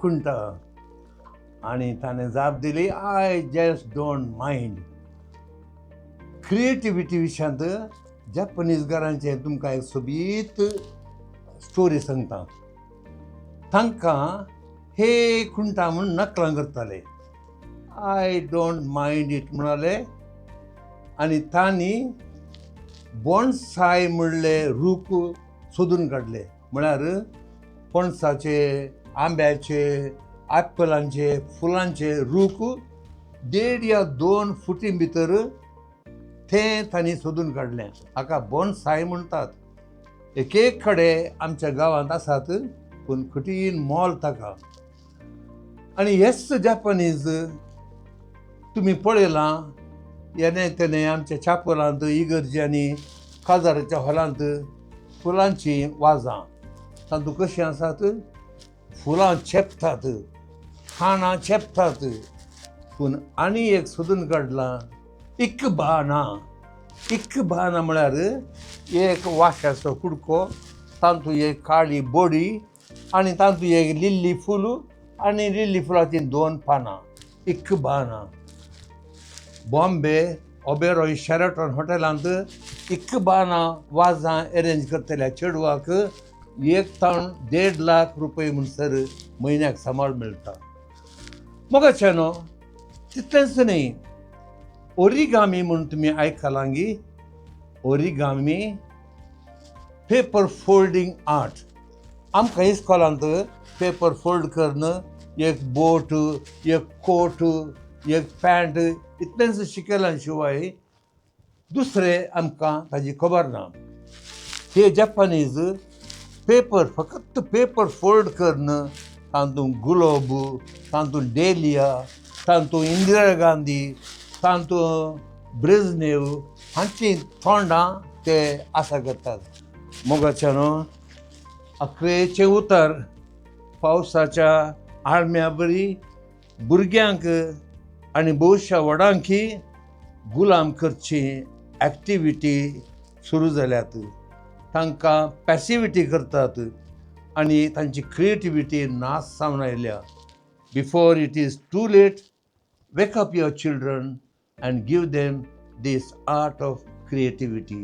खुंटा? आनी ताणें जाप दिली, I just don't mind. Creativity विशयांत जपानीज घरांचें तुमकां एक सोबीत स्टोरी सांगता. तांकां हे खुंटा म्हूण नकलां करताले. I don't mind it म्हणाले आनी तांणी बोनसाय म्हणले रूख सोदून काडले. म्हळ्यार पणसाचे, आंब्याचे, एप्पलांचे, फुलांचे रूख देड या 2 फुटी भितर ते तांणी सोदून काडलें. हाका बोनसाय म्हणटात. एक एक कडेन आमच्या गांवांत आसात, पूण कठीण मोल ताका. आनी हेच जपानीज तुमी पळयलां, येणे तेणे आमच्या चापोलांत, इगर्जी, काजाराच्या हॉलांत फुलांचीं वाजां. तातूंत कशीं आसात, फुलां चेपतात, खाणां चेपतात. पूण आनी एक सोदून काडलां, इकबाना. इकबाना म्हळ्यार एक वाश्याचो कुडको, तातूंत एक काळी बडी आनी तातूंत एक लिल्ली फूल आनी लिल्ली फुलाचीं 2 पानां. इकबाना. बॉम्बे ओबेरॉय शेराटॉन हॉटेलांत इकबाना वाजां एरेंज करतल्या चेडवाक एक ताण 1.5 लाख रुपये म्हणसर म्हयन्याक सांबाळ मेळटा. मोगाच्यानो, तितलेंच न्हय, ओरिगामी म्हूण तुमी आयकलांगी? Origami, paper folding art. आमकां इस्कॉलांत पेपर फोल्ड करून एक बोट, एक कोट, एक पॅन्ट इतलेंच शिकयलां, शिवाय दुसरें आमकां ताजी खबर ना. हे जपानीज पेपर, फकत पेपर फोल्ड करून तातूंत गुलोब, तातूंत डेलिया, तातूंत इंदिरा गांधी, तातूंत ब्रेजनेव हांचीं तोंडां ते आसा करतात. मोगाच्यानो, अखरेचें उतर पावसाच्या आळम्या बरी भुरग्यांक आनी भोवशा व्हडांकी गुलाम करची एक्टिविटी सुरू जाल्यात. तांकां पॅसिविटी करतात आनी तांची क्रिएटिविटी नाश जावन आयल्या. Before it is too late, wake up your children and give them this art of creativity.